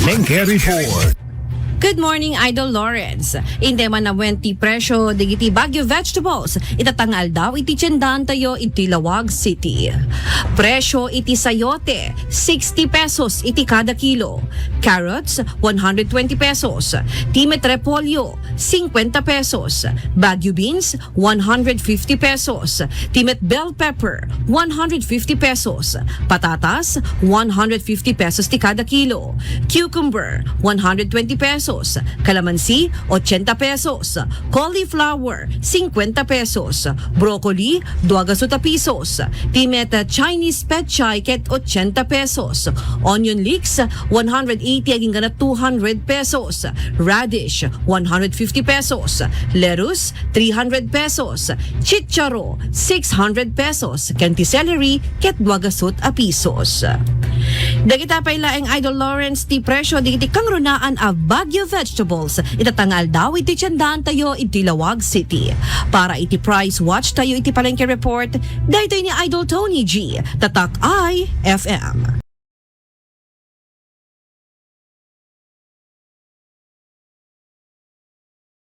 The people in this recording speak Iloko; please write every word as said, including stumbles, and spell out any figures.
Palengke Report. Good morning, Idol Lawrence. Intay man nawen ti presyo dagiti Baguio vegetables ita nga aldaw iti tiendahantayo iti Laoag City. Presyo iti sayote, sixty pesos iti kada kilo. Carrots, one hundred twenty pesos. Ti met repolyo, cincuenta pesos. Baguio beans, one hundred fifty pesos. Ti met bell pepper, one hundred fifty pesos. Patatas, one hundred fifty pesos ti kada kilo. Cucumber, one hundred twenty pesos. Calamansi, ochenta pesos. Cauliflower, cincuenta pesos. Broccoli, dua gasut a pisos. Ti met Chinese pechay ket ochenta pesos. Onion leeks, one hundred eighty agingga two hundred pesos. Radish, one hundred fifty pesos. Lettuce, three hundred pesos. Chicharo, six hundred pesos. Ken ti celery, ket dua gasut a pisos. Dagita pay laeng, Idol Lawrence, ti presyo dagiti kangrunaan a Baguio vegetables ita nga aldaw iti tiendahantayo iti Laoag City. Para iti price watch tayo iti Palengke Report, daytoy ni Idol Tony G, Tatak I F M.